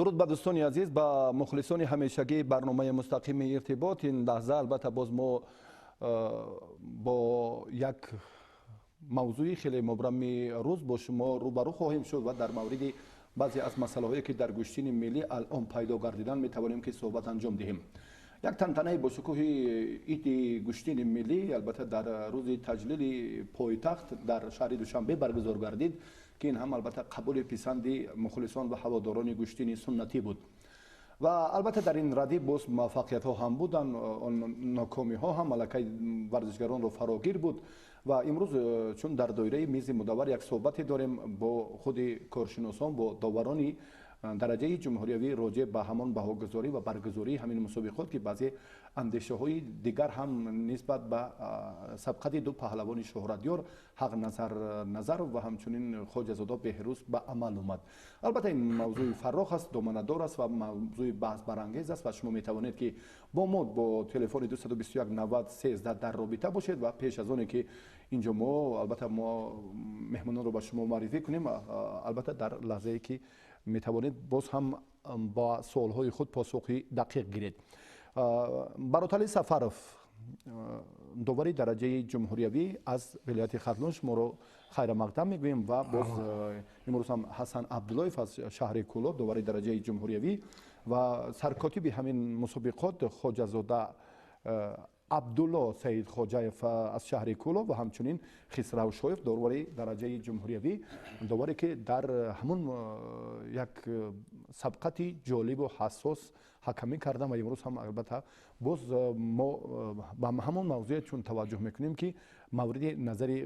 Дуруд ба дӯстони азиз, ба мухлисони ҳамешагии барномаи мустақими иртибот. Ин лаҳза албатта боз мо бо як мавзӯи хеле мубрами рӯз бо шумо рӯбарӯ хоҳем шуд ва дар мавриди баъзе аз масъалаҳое ки дар гӯштини миллӣ алон пайдо гардидан метавонем ки суҳбат анҷом диҳем. Як тантанаи бошукӯҳи иди гӯштини миллӣ албатта дар рӯзи таҷлили пойтахт дар шаҳри Душанбе баргузор гардид, ки ин ҳам албатта қабули писанди мухлисон ва ҳаводорони гӯштини суннатӣ буд. Ва албатта дар ин радиф боз муваффақиятҳо ҳам буданд, он нокомиҳо ҳам аллакай варзишгаронро фарогир буд. Ва имрӯз чун дар доираи мизи мудаввар як суҳбате дорем бо худи коршиносон, бо доварони дараҷаи ҷумҳуриявӣ роҷеъ ба ҳамон баҳогузорӣ ва баргузории ҳамин мусобиқот, ки баъзе андешаҳои дигар ҳам нисбат ба сабқати ду паҳлавони шӯҳратёр Ҳақназар Назаров ва ҳамчунин Хоҷазода Беҳрӯз ба амал омад. Албатта ин мавзӯи фаррох аст, доманадор аст ва мавзӯи баҳсбарангез аст ва шумо метавонед ки бо мо бо телефони 221 90 13 дар робита бошед. Ва пеш аз оне ки инҷо мо албатта мо меҳмононро ба шумо муаррифӣ кунем, албатта дар лаҳзае ки метавонед боз ҳам ба суолҳои худ посухи дақиқ гиред. Баротали Сафаров, довари дараҷаи ҷумҳуриявӣ аз вилояти Хатлон, шуморо хайрамақдам мегӯем. Ва боз имрӯз ҳам Ҳасан Абдуллоев аз шаҳри Кӯлоб, довари дараҷаи ҷумҳуриявӣ ва саркотиби ҳамин мусобиқот Хоҷазода Абдулло Саид Хоҷаев аз шаҳри Кӯлоб ва ҳамчунин Хисрав Шоев, довари дараҷаи ҷумҳуриявӣ, доваре ки дар ҳамон як сабқати ҷолибу ҳассос ҳакамӣ кардам. Ва имрӯз ҳам албатта боз мо ба ҳамон мавзӯе чун таваҷҷӯҳ мекунем ки мавриди назари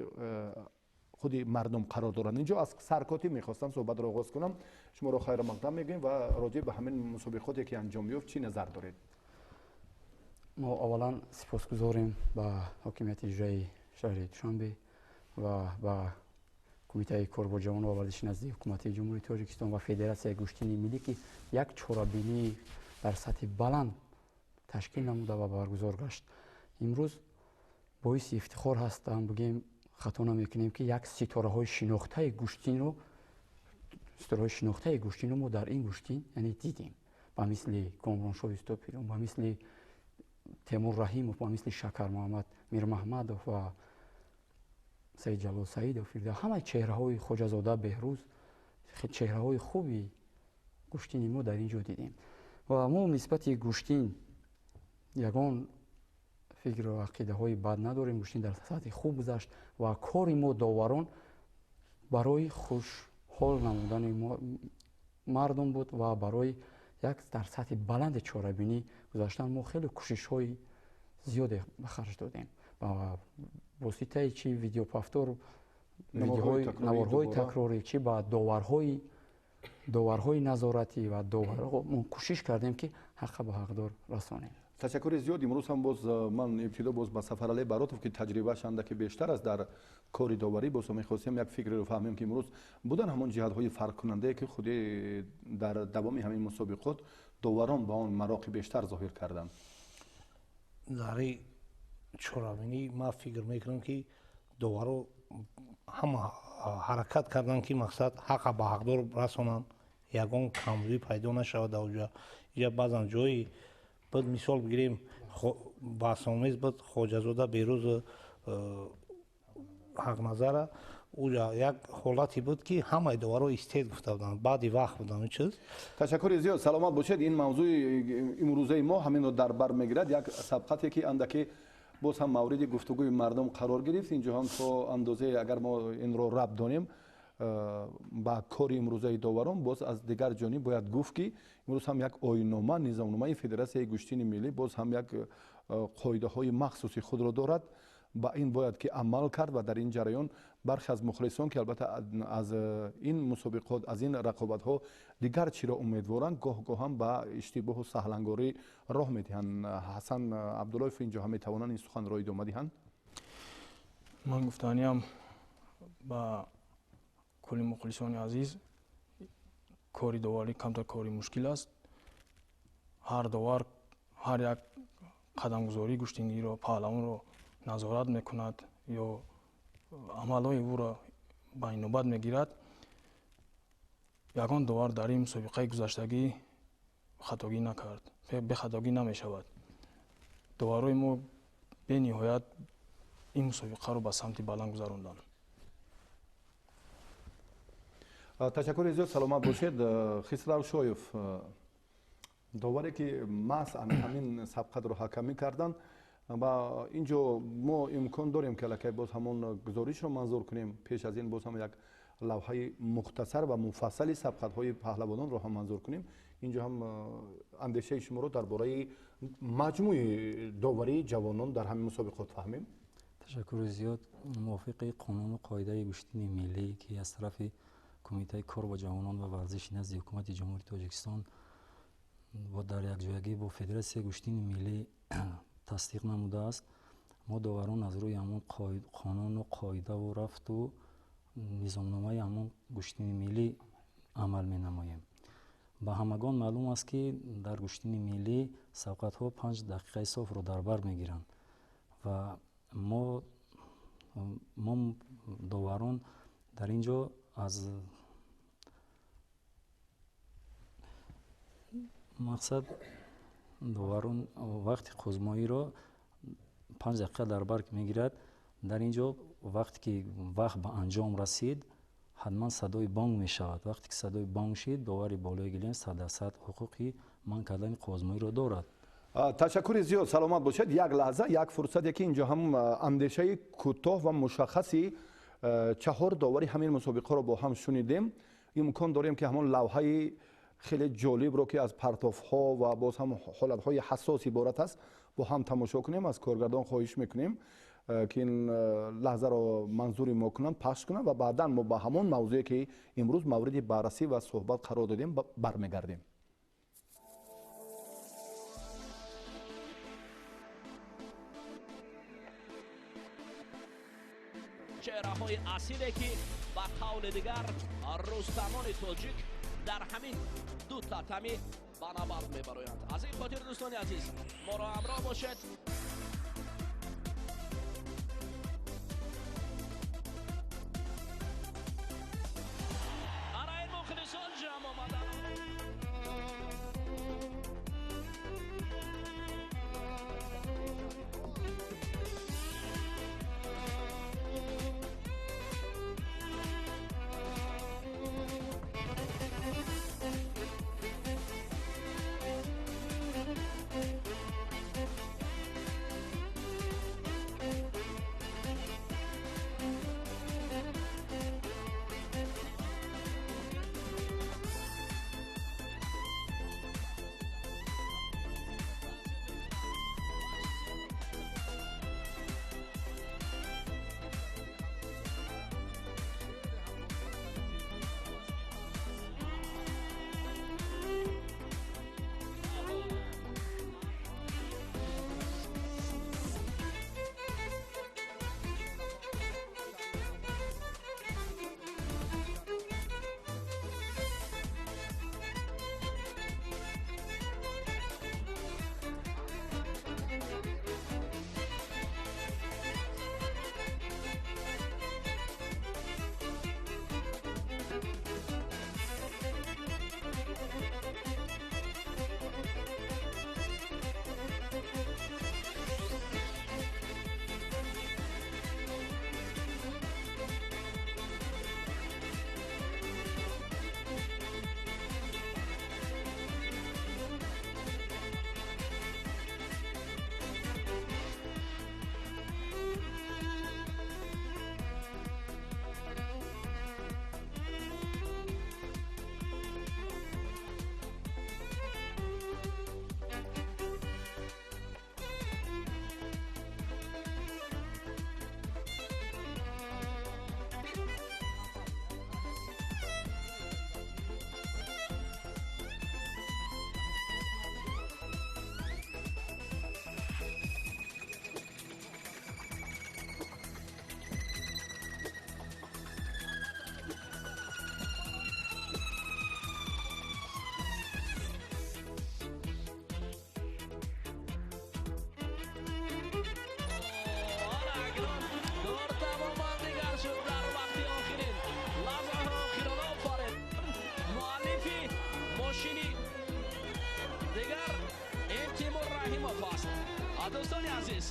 худи мардум қарор доранд. Инҷо аз саркотиб мехостам суҳбатро оғоз кунам. Шуморо хайрамақдам мегӯем ва роҷеъ ба ҳамин мусобиқоте ки анҷом ёфт чӣ назар доред? Мо аввалан сипосгузорем ба ҳокимияти иҷроии шаҳри Душанбе ва ба Кумитаи кор бо ҷавонон ва варзиши назди ҳукумати Ҷумҳурии Тоҷикистон ва Федератсияи гӯштини миллӣ, ки як чорабинӣ дар сатҳи баланд ташкил намуда ва баргузор гашт. Имрӯз боиси ифтихор ҳастам, бигем хато намекунем, ки як ситораҳои шинохтаи гӯштинро, ситораҳои шинохтаи гӯштинро мо дар ин гӯштин яъне дидем, ба мисли Комроншоҳ Юсупов, ба мисли Темур Раҳимов, ба мисли Шакар Муҳаммад Мирмаҳмадов ва Саид Ҷалол Саидов. Ҳамаи чеҳраҳои Хоҷазода Беҳрӯз, чеҳраҳои хуби гӯштини мо дар ин ҷо дидем. Ва мо нисбати гӯштин ягон фикру ақидаҳои бад надорем. Гӯштин дар сатҳи хуб гузашт ва кори мо доварон барои хушҳол намудани мардум буд ва барои як дар сатҳи баланди чорабинӣ гузаштан мо хеле кӯшишҳои зиёде ба харҷ додем. Ба воситаи чи видеоповтор, наворҳои такрорӣ, чи ба доварҳои назоратӣ ва доварҳо мо кӯшиш кардем, ки ҳаққа ба ҳақдор расонем. Ташаккури зиёд. Имрӯз ҳам боз ман ибтидо боз ба Сафаралӣ Баротов, ки таҷрибааш андаке бештар аст дар кори доварӣ, боз мехостем як фикреро фаҳмем, ки имрӯз будан ҳамон ҷиҳатҳои фарқкунандае, ки худи дар давоми ҳамин мусобиқот доварон ба он мароқи бештар зоҳир карданд. Дар чорабинӣ ман фикр мекунам, ки доваро ҳама ҳаракат карданд, ки мақсад ҳаққа ба ҳақдор расонанд, ягон камбудӣ пайдо нашавад дар оҷа. Иҷа баъзан ҷои буд, мисол бигирем, баҳсомез буд Хоҷазода Берӯз Ҳақназара, уҷа як ҳолате буд, ки ҳамаи доваро истед гуфта буданд, баъди вақт будам чиз. Ташаккури зиёд, саломат бошед. Ин мавзӯи имрӯзаи мо ҳаминро дар бар мегирад, як сабқате ки андаке боз ҳам мавриди гуфтугӯи мардум қарор гирифт. Инҷо ҳам то андозае агар мо инро рабт донем ба кори имрӯзаи доварон, боз аз дигар ҷониб бояд гуфт, ки имрӯз ҳам як оиннома, низомномаи Федератсияи гӯштини миллӣ боз ҳам як қоидаҳои махсуси худро дорад. Ба ин бояд ки амал кард. Ва дар ин ҷараён бархе аз мухлисон, ки албатта аз ин мусобиқот, аз ин рақобатҳо дигар чиро умедворанд, гоҳ-гоҳ ҳам ба иштибоҳу саҳлангорӣ роҳ медиҳанд. Ҳасан Абдуллоев инҷо ҳам метавонанд ин суханро идома диҳанд. Ман гуфтаниям ба кулли мухлисони азиз, кори доварӣ камтар кори мушкил аст. Ҳар довар ҳар як қадамгузории гӯштингиро, паҳлавонро назорат мекунад ё амалҳои ӯро ба инобат мегирад. Ягон довар дар ин мусобиқаи гузаштагӣ Хатогӣ накард, бехатогӣ намешавад. Доварои мо бениҳоят ин мусобиқаро ба самти баланд гузаронданд. Ташаккури зиёд, саломат бошед. Хисрав Шоев, доваре ки маҳз ҳамин сабқатро ҳакамӣ карданд ва инҷо мо имкон дорем ки аллакай боз ҳамон гузоришро манзур кунем. Пеш аз ин боз ҳам як лавҳаи мухтасар ва муфассали сабқатҳои паҳлавононро ҳам манзур кунем. Инҷо ҳам андешаи шуморо дар бораи маҷмӯи доварии ҷавонон дар ҳамин мусобиқот фаҳмем. Ташаккури зиёд. Мувофиқи қонуну қоидаи гӯштини миллӣ, ки аз тарафи Кумитаи кор бо ҷавонон ва варзиши назди Ҳукумати Ҷумҳурии Тоҷикистон дар якҷоягӣ бо Федератсияи гӯштини миллӣ тасдиқ намудааст, мо доварон аз рӯи ҳамон қонуну қоидаву рафту низомномаи ҳамон гӯштини миллӣ амал менамоем. Ба ҳамагон маълум аст, ки дар гӯштини миллӣ сабқатҳо 5 дақиқаи софро дар бар мегиранд ва мо доварон дар ин ҷо аз мақсад доварон вақти қӯзмоиро 5 дақиқа дар бар мегирад. Дар ин ҷо вақте ки вақт ба анҷом расид, ҳатман садои бонг мешавад. Вақте ки садои бонг шид, довари болои гилем 100% ҳуқуқи манъ кардани қӯзмоиро дорад. Ташаккури зиёд, саломат бошед. Як лаҳза, як фурсате ки инҷо ҳам андешаи кӯтоҳ ва мушаххаси 4 довари ҳамин мусобиқаро бо ҳам шунидем. Имкон дорем ки ҳамон лавҳаи хеле ҷолибро, ки аз партофҳо ва боз ҳам ҳолатҳои ҳассос иборат аст, бо ҳам тамошо кунем. Аз коргардон хоҳиш мекунем, ки ин лаҳзаро манзури мо кунанд, пахш кунанд ва баъдан мо ба ҳамон мавзӯе, ки имрӯз мавриди баррасӣ ва суҳбат қарор додем, бармегардем. Чеҳраҳои асиле, ки ба қавли дигар рустамони тоҷик дар ҳамин ду татами ба набард мебароянд. Аз ин хотир, дӯстони азиз, моро ҳамроҳ бошед. Ана ин мухлисон ҷамъ омаданд. Дӯстони азиз,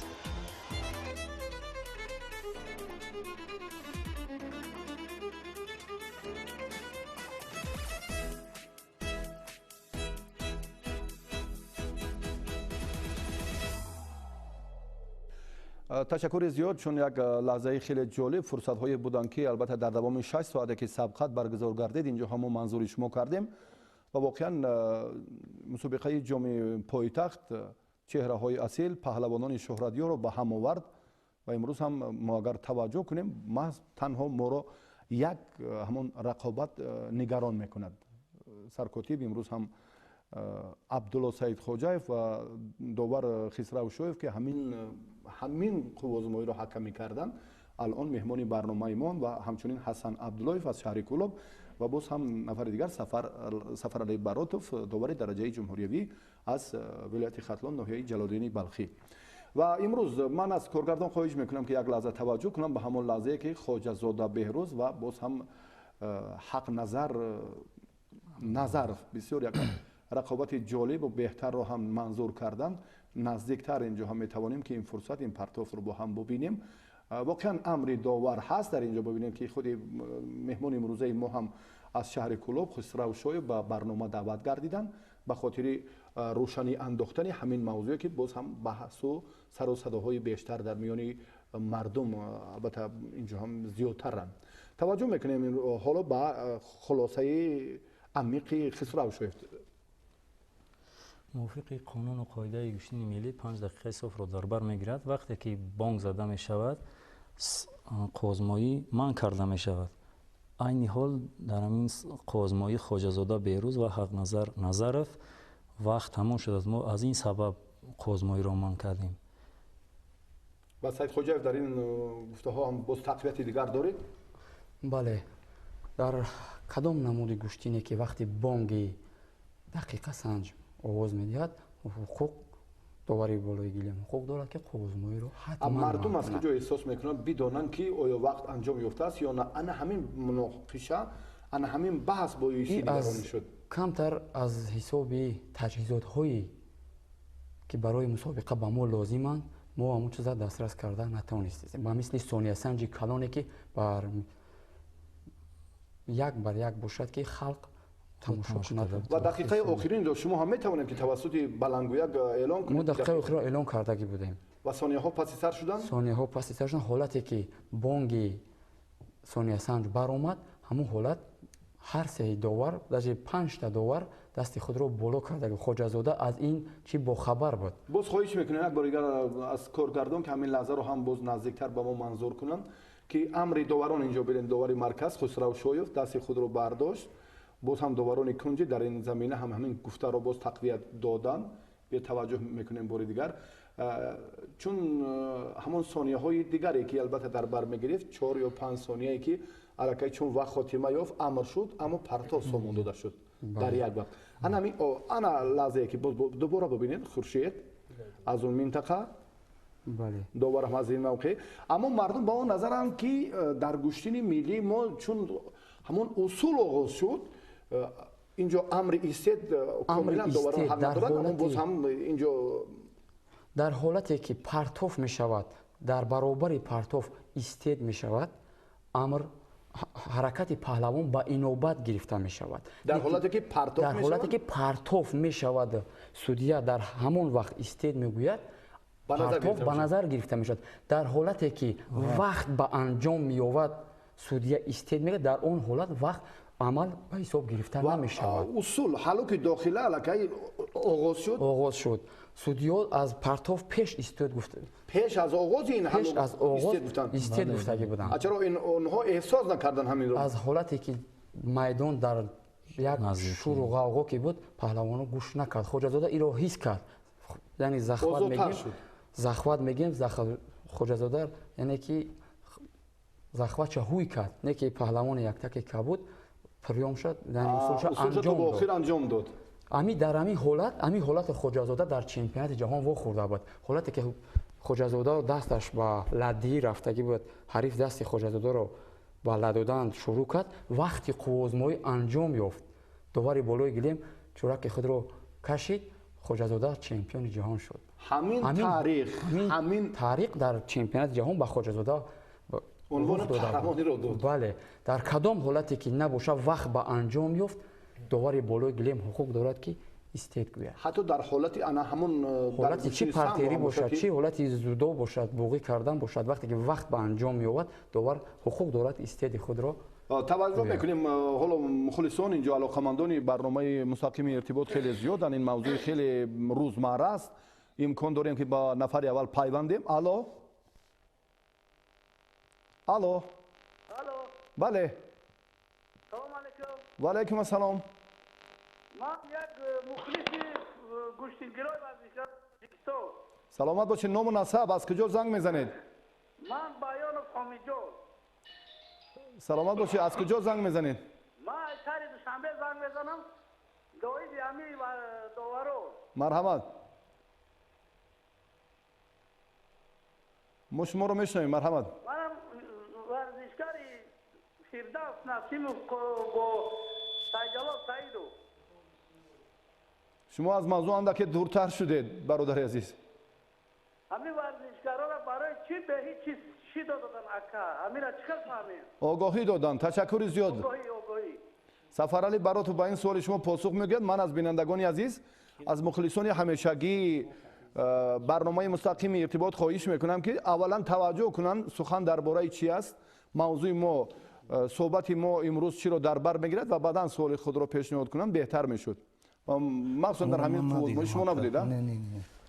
ташаккури зиёд, чун як лаҳзаи хеле ҷолиб фурсатҳое буданд, ки албатта дар давоми 6 соате ки сабқат баргузор гардид, инҷо ҳамо манзури шумо кардем ва воқеан мусобиқаи ҷоми пойтахт чеҳраҳои асил, паҳлавонони шӯҳратёрро ба ҳам овард ва имрӯз ҳам мо агар таваҷҷӯҳ кунем, маҳз танҳо моро як ҳамон рақобат нигарон мекунад. Саркотиб имрӯз ҳам Абдулло Саидхоҷаев ва довар Хисравшоев, ки ҳамин қуввозумоиро ҳакамӣ карданд, алон меҳмони барномаи мо ва ҳамчунин Ҳасан Абдуллоев аз шаҳри Кӯлоб ва боз ҳам нафари дигар Сафаралӣ Баротов, довари дараҷаи ҷумҳуриявӣ аз вилояти Хатлон, ноҳияи Ҷалолиддини Балхӣ. Ва имрӯз ман аз коргардон хоҳиш мекунам, ки як лаҳза таваҷҷӯҳ кунам ба ҳамон лаҳзае, ки Хоҷазода Беҳрӯз ва боз ҳам Ҳақназар Назаров бисёр як рақобати ҷолибу беҳтарро ҳам манзур карданд. Наздиктар инҷо ҳам метавонем, ки ин фурсат, ин партофро бо ҳам бубинем. Воқеан амри довар ҳаст дар инҷо. Бибинем, ки худи меҳмони имрӯзаи мо ҳам аз шаҳри Кӯлоб Хусравшоев ба барнома даъват гардиданд ба хотири рӯшанӣ андохтани ҳамин мавзӯе, ки боз ҳам баҳсу сару садоҳои бештар дар миёни мардум албатта инҷо ҳам зиёдтаранд. Таваҷҷӯҳ мекунем ҳоло ба хулосаи амиқи Хусравшоев. Мувофиқи қонуну қоидаи гӯштини миллӣ 5 дақиқаи софро дар бар мегирад. Вақте ки бонг зада мешавад, қозмоӣ манъ карда мешавад. Айни ҳол дар ҳамин қозмоӣ Хоҷазода Беҳрӯз ва Ҳақназар Назаров вақт тамом шудааст. Мо аз ин сабаб қозмоиро манъ кардем. Ва Саидхоҷаев, дар ин гуфтаҳо ҳам боз тақвияти дигар доред? Бале, дар кадом намуди гӯштине ки вақти бонги дақиқасанҷ овоз медиҳад, ҳуқуқ довари болои гилем ҳуқуқ дорад, ки қуввозмоиро ҳатман мардум аз куҷо эҳсос мекунанд, бидонанд, ки оё вақт анҷом ёфтааст ё на? Ана ҳамин муноқиша, ана ҳамин баҳс боиси нигаронӣ шуд. Камтар аз ҳисоби таҷҳизотҳое ки барои мусобиқа ба мо лозиманд, мо ҳамон чиза дастрас карда натавонистем. Ба мисли сониясанҷи калоне, ки бар як бар як бошад, ки халқ тамошо кунад. Ва дақиқаи охиринро шумо ҳам метавонем, ки тавассути баландгӯяк эълон кунед? Мо дақиқаи охирро эълон кардагӣ будем. Ва сонияҳо паси сар шуданд? Сонияҳо паси сар шуданд. Ҳолате ки бонги сониясанҷ баромад, ҳамон ҳолат ҳар сеи довар, даже 5та довар дасти худро боло карда. Хоҷазода аз ин чӣ бохабар буд. Боз хоҳиш мекунем як бори дигар аз коргардон, ки ҳамин лаҳзаро ҳам боз наздиктар ба мо манзур кунанд, ки амри доварон инҷо бинед. Довари марказ Хусравшоев дасти худро бардошт, боз ҳам доварони кунҷӣ дар ин замина ҳам ҳамин гуфтаро боз тақвият доданд. Бетаваҷҷӯҳ мекунем бори дигар, чун ҳамон сонияҳои дигаре, ки албатта дар бар мегирифт, 4 ё 5 сонияе, ки аллакай чун вақт хотима ёфт, амр шуд, аммо партов сомон дода шуд дар як вақт. Ана лаҳзае, ки боз дубора бибинед, Хуршед аз он минтақа, довар ҳам аз ин мавқеъ. Аммо мардум ба он назаранд, ки дар гӯштини миллии мо чун ҳамон усул оғоз шуд, инҷо амри истед комилан доварон ҳақ надоранд, аммо боз ҳам инҷо дар ҳолате ки партоф мешавад, дар баробари партоф истед мешавад, амр ҳаракати паҳлавон ба инобат гирифта мешавад. Дар ҳолате ки партоф дар ҳолате ки партоф мешавад, судья дар ҳамон вақт истед мегӯяд, партоф ба назар гирифта мешавад. Дар ҳолате ки вақт ба анҷом меёбад, судья истед мегӯяд, дар он ҳолат вақт амал ба ҳисоб гирифта намешавад. Усул ҳалуки дохила аллакай оғоз шуд. Оғоз шуд. Судьё аз партоф пеш истед гуфт. Пеш аз оғози ин пеш аз оғоз истед гуфтагӣ буданд. Чаро ин онҳо эҳсос накарданд ҳаминро? Аз ҳолате ки майдон дар як шуру ғавғо ки буд, паҳлавонро гӯш накард. Хоҷазода инро ҳис кард. Яъне захват мегем, захват мегем, Хоҷазода яъне ки захватча ҳуй кард, не ки паҳлавони яктаке кабуд, приём шуд, яъне усулша анҷом дод. Ами дар ами ҳолат, ами ҳолати Хоҷазода дар чемпионати ҷаҳон вохӯрда буд. Ҳолате ки Хоҷазода дасташ ба ладдиҳӣ рафтагӣ буд, ҳариф дасти Хоҷазодаро ба ла додан шурӯъ кард, вақти қуввозмоӣ анҷом ёфт. Довари болои гилем чӯраки худро кашид, Хоҷазода чемпиони ҷаҳон шуд. Ҳамин таърих, ҳамин таърих дар чемпионати ҷаҳон ба Хоҷазода унвони қаҳрамониро дод. Бале, дар кадом ҳолате ки набошад, вақт ба анҷом ёфт, довари болои гилем ҳуқуқ дорад ки истед гӯяд. Ҳатто дар ҳолати ана ҳамон ҳолати чӣ партерӣ бошад, чӣ ҳолати зудо бошад, буғӣ кардан бошад, вақте ки вақт ба анҷом меёбад, довар ҳуқуқ дорад истеди худро. Таваҷҷӯҳ мекунем, ҳоло мухлисон инҷо алоқамандони барномаи мустақими иртибот хеле зиёданд. Ин мавзӯи хеле рӯзмарра аст. Имкон дорем ки ба нафари аввал пайвандем. Алло, алло, бале, ва алайкум ассалом. Ман як мухлиси гӯштингирои варзишгари Тоҷикистон. Саломат бошед. Ному насаб, аз куҷо занг мезанед? Ман Баёнов Ҳомиҷон. Саломат бошед. Аз куҷо занг мезанед? Ман аз шаҳри Душанбе занг мезанам. Доиди ҳамин доваро. Марҳамат, мо шуморо мешунавем. Марҳамат. Манам варзишгари Фирдавс Насимов бо Сайҷалол Саидов. Шумо аз мавзӯъ андаке дуртар шудед, бародари азиз. Ҳамин варзишгароро барои чӣ ба ҳеҷ чиз чӣ доданд, ака? Ҳаминро чӣ хел фаҳмем? Огоҳӣ доданд. Ташаккури зиёд. Огоҳӣ. Сафаралӣ Баротов ба ин суоли шумо посух мегӯяд. Ман аз бинандагони азиз, аз мухлисони ҳамешагии барномаи мустақими иртибот хоҳиш мекунам, ки аввалан таваҷҷӯҳ кунанд сухан дар бораи чӣ аст, мавзӯи мо, суҳбати мо имрӯз чиро дар бар мегирад ва баъдан суоли худро пешниҳод кунанд, беҳтар мешуд. Махсусан дар ҳамин қувватмоӣ шумо набудед,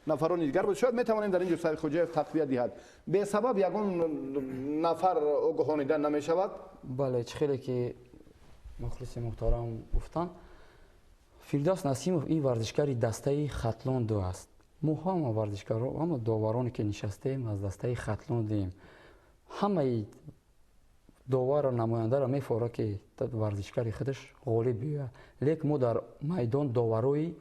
нафарони дигар буд. Шояд метавонем дар ин ҷо Саид Хоҷаев тақвият диҳад. Бесабаб ягон нафар огоҳонида намешавад? Бале, чӣ хеле ки мухлиси муҳтарам гуфтанд, Фирдавс Насимов ин варзишгари дастаи Хатлон 2 аст. Мо ҳама варзишгаро, ҳама довароне ки нишастаем, аз дастаи Хатлон дуем. Ҳамаи доварро, намояндаро мефорад ки варзишгари худаш ғолиб биёяд. Лекин мо дар майдон доварои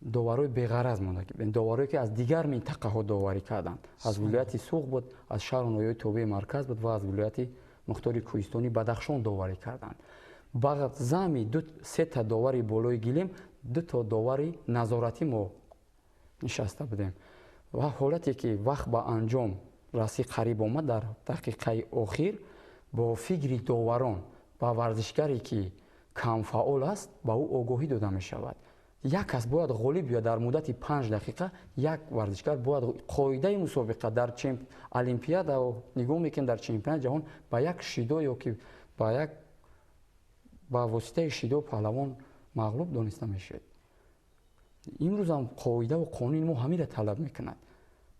беғараз монда, доварое ки аз дигар минтақаҳо доварӣ карданд. Аз вилояти Суғд буд, аз шаҳру ноҳияҳои тобеи марказ буд ва аз вилояти мухтори кӯҳистони Бадахшон доварӣ карданд. Ба зами сета довари болои гилем, дуто довари назоратӣ мо нишаста будем. Ва ҳолате ки вақт ба анҷом расӣ қариб омад, дар дақиқаи охир бо фикри доварон ба варзишгаре ки камфаъол аст, ба ӯ огоҳӣ дода мешавад. Як кас бояд ғолиб биёяд дар муддати 5 дақиқа, як варзишгар бояд. Қоидаи мусобиқа дар олимпиада нигоҳ мекунем, дар чемпионати ҷаҳон ба як шидо ё ки ба воситаи шидо паҳлавон мағлуб дониста мешавад. Имрӯзам қоидаву қонуни мо ҳаминро талаб мекунад.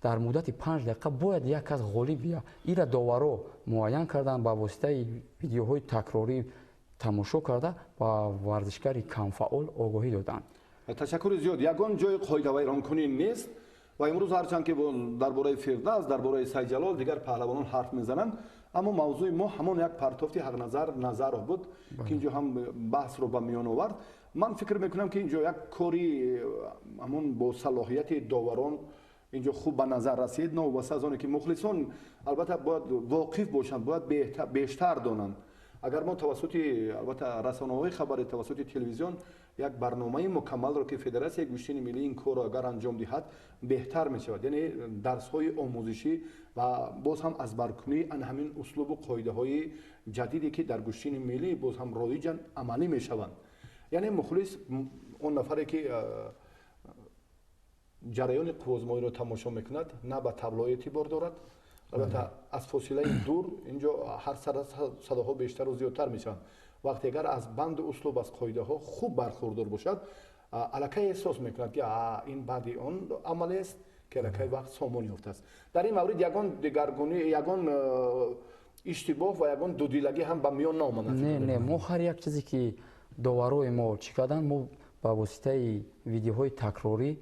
Дар муддати 5 дақиқа бояд як кас ғолиб биёяд. Инро доваро муайян карданд, ба воситаи видеоҳои такрорӣ тамошо карда ба варзишгари камфаъол огоҳӣ доданд. Ташаккури зиёд. Ягон ҷои қоидавайронкунӣ нест ва имрӯз ҳарчанд ки дар бораи Фирдавс, дар бораи Сайҷалол, дигар паҳлавонон ҳарф мезананд, аммо мавзӯи мо ҳамон як партофти Ҳақназар Назаров буд, ки инҷо ҳам баҳсро ба миён овард. Ман фикр мекунам, ки инҷо як кори ҳамон бо салоҳияти доварон инҷо хуб ба назар расид. Новобаста аз оне ки мухлисон албатта бояд воқиф бошанд, бояд бештар донанд. Агар мо тавассути албатта расонаҳои хабарӣ, тавассути телевизион як барномаи мукаммалро ки Федератсияи гӯштини миллӣ ин корро агар анҷом диҳад, беҳтар мешавад. Яъне дарсҳои омӯзишӣ ва боз ҳам аз баркунии ан ҳамин услубу қоидаҳои ҷадиде ки дар гӯштини миллӣ боз ҳам роиҷан амалӣ мешаванд. Яъне мухлис он нафаре ки ҷараёни қуввозмоиро тамошо мекунад, на ба табло эътибор дорад, албатта аз фосилаи дур инҷо ҳар садоҳо бештару зиёдтар мешаванд. Вақте агар аз банду услуб, аз қоидаҳо хуб бархурдор бошад, аллакай эҳсос мекунад, ки ин баъди он амалест, ки аллакай вақт сомон ёфтааст. Дар ин маврид ягон дигаргунӣ, ягон иштибоҳ ва ягон дудилагӣ ҳам ба миён наомадааст? Не, не, мо ҳар як чизе ки доварои мо чӣ карданд, мо ба воситаи видеоҳои такрорӣ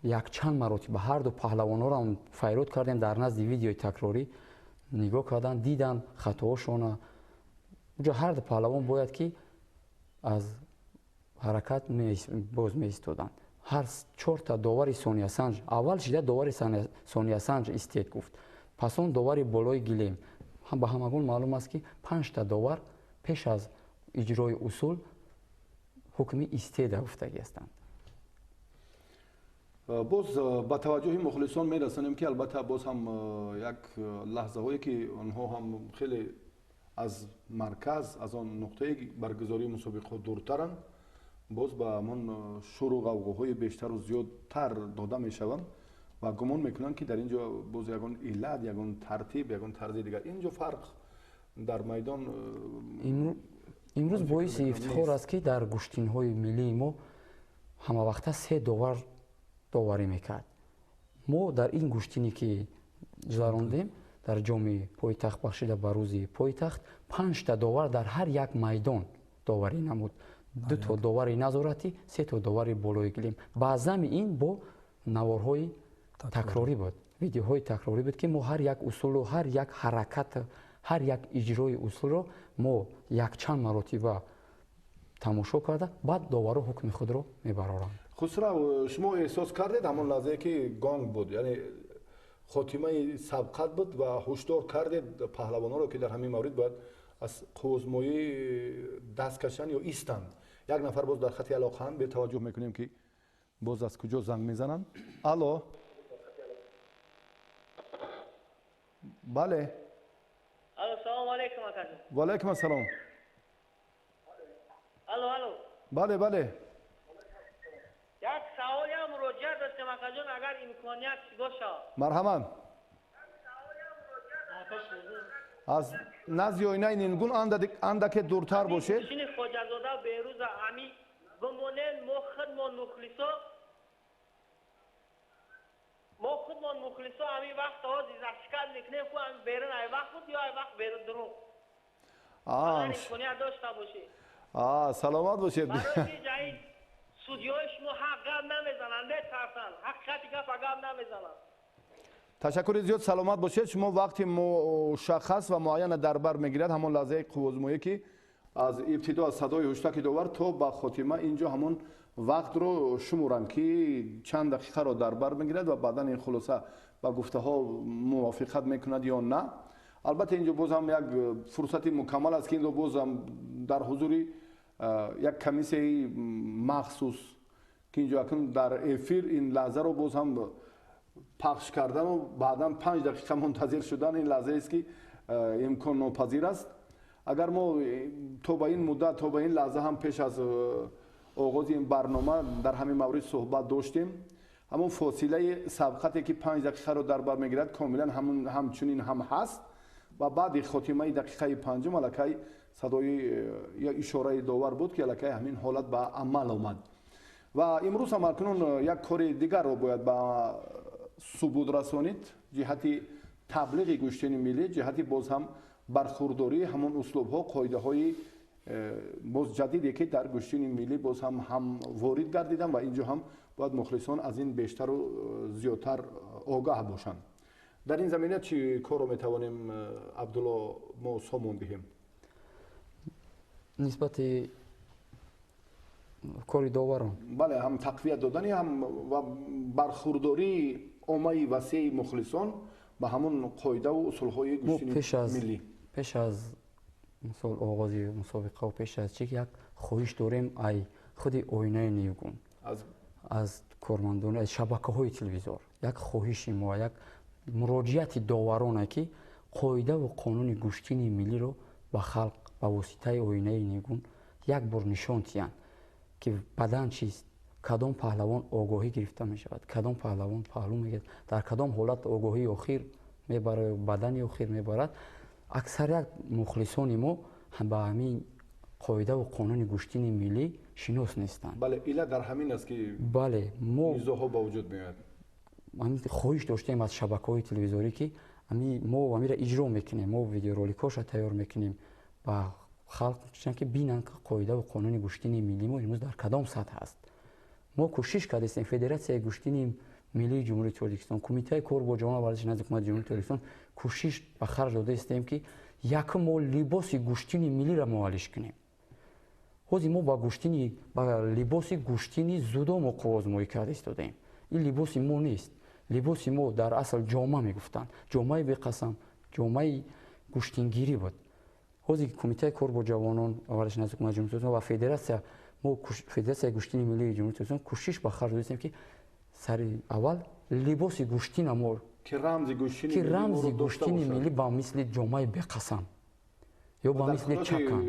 якчанд маротиба ҳар ду паҳлавонҳоро файрод кардем, дар назди видеои такрорӣ нигоҳ карданд, диданд хатоҳошона. Уҷо ҳар ду паҳлавон бояд ки аз ҳаракат боз меистоданд. Ҳар чорта довари сониясанҷ, аввал шида довари сониясанҷ истед гуфт, пас он довари болои гилем. Ба ҳамагон маълум аст, ки 5та довар пеш аз иҷрои усул ҳукми истеда гуфтагӣ ҳастанд. Боз ба таваҷҷӯҳи мухлисон мерасонем, ки албатта боз ҳам як лаҳзаҳое, ки онҳо ҳам хеле аз марказ, аз он нуқтаи баргузории мусобиқаҳо дуртаранд, боз ба ҳамон шуру ғавғоҳои бештару зиёдтар дода мешаванд ва гумон мекунанд, ки дар ин ҷо боз ягон иллат, ягон тартиб, ягон тарзи дигар. Ин ҷо фарқ дар майдон. Имрӯз боиси ифтихор аст, ки дар гӯштинҳои миллии мо ҳамавақта се довар доварӣ мекард. Мо дар ин гӯштине, ки гузарондем дар ҷоми пойтахт, бахшида ба рӯзи пойтахт, панҷта довар дар ҳар як майдон доварӣ намуд: дуто довари назоратӣ, сето довари болои гилем. Баъзами ин бо наворҳои такрорӣ буд, видеоҳои такрорӣ буд, ки мо ҳар як усулу, ҳар як ҳаракат, ҳар як иҷрои усулро мо якчанд маротиба тамошо карда, баъд доваро ҳукми худро мебароранд. Хусрав, шумо эҳсос кардед, ҳамон лаҳзае ки гонг буд, яъне хотимаи сабқат буд, ва ҳушдор кардед паҳлавонҳоро, ки дар ҳамин маврид бояд аз қуввозмоӣ даст кашанд ё истанд? Як нафар боз дар хати алоқаанд, бетаваҷҷӯҳ мекунем, ки боз аз куҷо занг мезананд. Алло, бале. Алло, салому алейкум, акаҷон. Ва алайкум ассалом. Алло, алло. Бале, бале. Як саволям, муроҷиат доштем, акаҷон, агар имконият бошад. Марҳамат. Аз назди оинаи нингун андаке дуртар бошед. Шини Хоҷазода Берӯза ами бимонен, мо худмон мухлисо, мо худмон мухлисо ами вақт ҳози зашкат мекунем, ху ами берун ай вақт буд ё ай вақт берун дурун. Агар имконият дошта бошед. Саломат бошед. Барои ҷаи судиёи шумо ҳақ гап намезананд, метарсанд, ҳақиқати гапа гап намезананд. Ташаккури зиёд, саломат бошед. Шумо вақти мушаххас ва муайяна дар бар мегирад, ҳамон лаҳзаи қуввозмоӣ, ки аз ибтидо, аз садои ҳуштаки довар то ба хотима, инҷо ҳамон вақтро шуморанд, ки чанд дақиқаро дар бар мегирад ва баъдан ин хулоса ба гуфтаҳо мувофиқат мекунад ё на. Албатта, инҷо боз ҳам як фурсати мукаммал аст, ки инро боз ҳам дар ҳузури як комиссияи махсус, ки инҷо акнун дар эфир ин лаҳзаро боз ҳам пахш кардану баъдан 5 дақиқа мунтазир шудан, ин лаҳзаест, ки имконнопазир аст. Агар мо то ба ин муддат, то ба ин лаҳза ҳам пеш аз оғози ин барнома дар ҳамин маврид суҳбат доштем, ҳамон фосилаи сабқате, ки 5 дақиқаро дар бар мегирад, комилан ҳамчунин ҳам ҳаст ва баъди хотимаи дақиқаи панҷум аллакай садои ё ишораи довар буд, ки аллакай ҳамин ҳолат ба амал омад. Ва имрӯз ҳам акнун як кори дигарро бояд ба субуд расонид ҷиҳати таблиғи гӯштини миллӣ, ҷиҳати боз ҳам бархурдории ҳамон услубҳо, қоидаҳои боз ҷадиде, ки дар гӯштини миллӣ боз ҳам ворид гардиданд, ва инҷо ҳам бояд мухлисон аз ин бештару зиёдтар огаҳ бошанд. Дар ин замина чӣ корро метавонем, Абдулло, мо сомон диҳем? Нисбати кори доварон? Бале, ҳам тақвият додани, ҳам ва бархурдории оммаи васеи мухлисон ба ҳамон қоидаву усулҳои гӯштини миллӣ. Пеш аз, мисол, оғози мусобиқаву пеш аз чи, як хоҳиш дорем ай худи оинаи нивгун, аз кормандони, аз шабакаҳои телевизор, як хоҳиши мо, як муроҷиати довароне, ки қоидаву қонуни гӯштини миллиро ба халқ ба воситаи оинаи нигун як бор нишон диҳанд, ки бадан чист, кадом паҳлавон огоҳӣ гирифта мешавад, кадом паҳлавон паҳлӯ мегирад, дар кадом ҳолат огоҳии охир мебарад, бадани охир мебарад. Аксарият мухлисони мо ба ҳамин қоидаву қонуни гӯштини миллӣ шинос нестанд. Бале, иллат дар ҳамин аст, ки бале, мо низоъҳо ба вуҷуд меояд. Хоҳиш доштем аз шабакаҳои телевизорӣ, ки мо амира иҷро мекунем, мо видеороликҳоша тайёр мекунем, ба халқ ки бинанд, ки қоидаву қонуни гӯштини миллӣ мо имрӯз дар кадом сатҳ аст. Мо кӯшиш кардастем, Федератсияи гӯштини миллии Ҷумҳурии Тоҷикистон, Кумитаи кор бо ҷавонон варзиши назди ҳукумати Ҷумҳурии Тоҷикистон, кӯшиш ба харҷ додаистем, ки якум мо либоси гӯштини миллиро муаллиш кунем. Ҳозир мо ба гӯштини, ба либоси гӯштини зудо мо қуввозмоӣ карда истодаем. Ин либоси мо нест. Либоси мо дар асл ҷома мегуфтанд, ҷомаи беқасам, ҷомаи гӯштингирӣ буд. Ҳозир Кумитаи кор бо ҷавонон варзиши назди ҳукумати Ҷумҳурии Тоҷикистон ва федератсия, мо, Федератсияи гӯштини миллии Ҷумҳурии Тоҷикистон, кӯшиш ба харҷ додаистем, ки Сари аввал либоси гӯштина мо ки рамзи гӯштини миллӣ ба мисли ҷомаи беқасам ё ба мисли чакан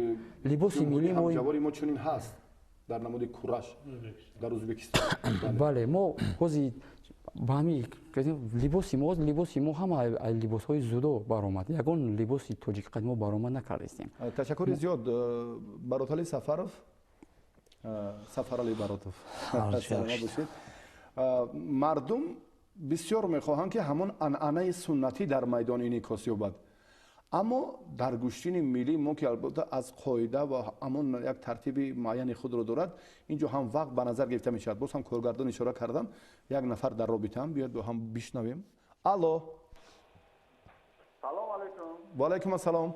либоси миллӣ ҳамҷавори мо чунин ҳаст дар намуди кураш дар Ӯзбекистон. Бале, мо ҳозир ба ҳамин либоси мо ҳама либосҳои зудо баромад, ягон либоси тоҷик қадимо баромад накардистем. Ташаккури зиёд, Баротали Сафаров, Сафарали Баротов, саломат бошед. Мардум бисёр мехоҳанд, ки ҳамон анъанаи суннатӣ дар майдон инъикос ёбад, аммо дар гӯштини миллӣ мо, ки албатта аз қоида ва ҳамон як тартиби муайяни худро дорад, инҷо ҳам вақт ба назар гирифта мешавад. Боз ҳам коргардон ишора кардам, як нафар дар робитаам, биёд бо ҳам бишнавем. Алло, салом алайкум. Ва алайкум ассалом.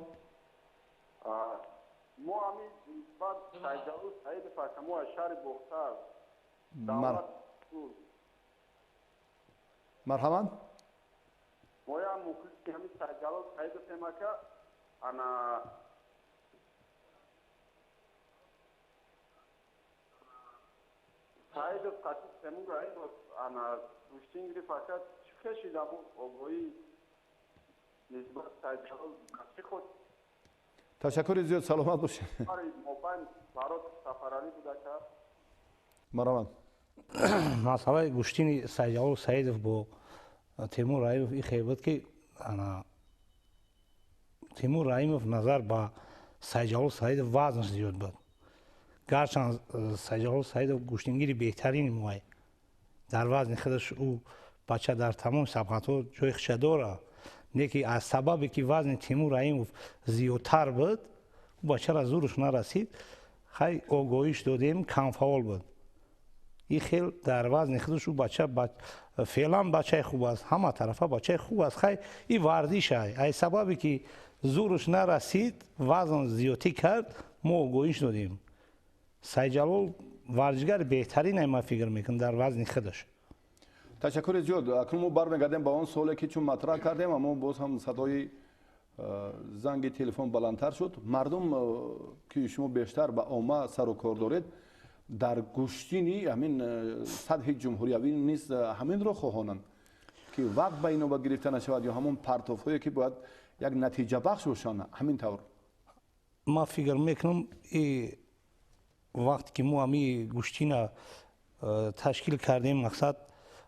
Мо ҳамин нисбат Сайдалу Саидов мо аз шаҳри Бохтар. Марҳамат. Моя мухлиси ҳамин Сайдалу Саидов эмака ана Саидов қати Темур Раимов ана гӯштин гирифт ака, чӣ хешид ҳамун огоҳӣ нисбат Сайдалу чӣ худ? Ташаккури зиёд, саломат бошед. Мобайн Барот Сафаралӣ буд ака. Марҳамат. Масъалаи гӯштини Сайдалу Саидов бо Темур Раимов ин хел буд, ки Темур Раимов назар ба Сайдалу Саидов вазнаш зиёд буд. Гарчанд Сайдалу Саидов гӯштингири беҳтарини моай, дар вазни худаш ӯ бача дар тамоми сабқатҳо ҷои худша дорад, лекин аз сабабе ки вазни Темур Раимов зиёдтар буд, ӯ бачара зураш нарасид. Хай огоҳиш додем, камфаъол буд. Ин хел дар вазни худаш ӯ бача феълан бачаи хуб аст, ҳама тарафа бачаи хуб аст. Хай ин варзиш ай, аз сабабе ки зураш нарасид, вазн зиёдтӣ кард, мо огоҳиш додем. Сайдҷалол варзишгари беҳтарин ай, ман фикр мекунам, дар вазни худаш. Ташаккури зиёд. Акнун мо бармегардем ба он суоле, ки чун матраҳ кардем, аммо боз ҳам садои занги телефон баландтар шуд. Мардум, ки шумо бештар ба омма сару кор доред, дар гӯштини ҳамин сатҳи ҷумҳуриявӣ низ ҳаминро хоҳонанд, ки вақт ба инобат гирифта нашавад ё ҳамон партофҳое, ки бояд як натиҷабахш бошанд, ҳамин тавр? Ман фикр мекунам, вақте ки мо ҳамин гӯштина ташкил кардем, мақсад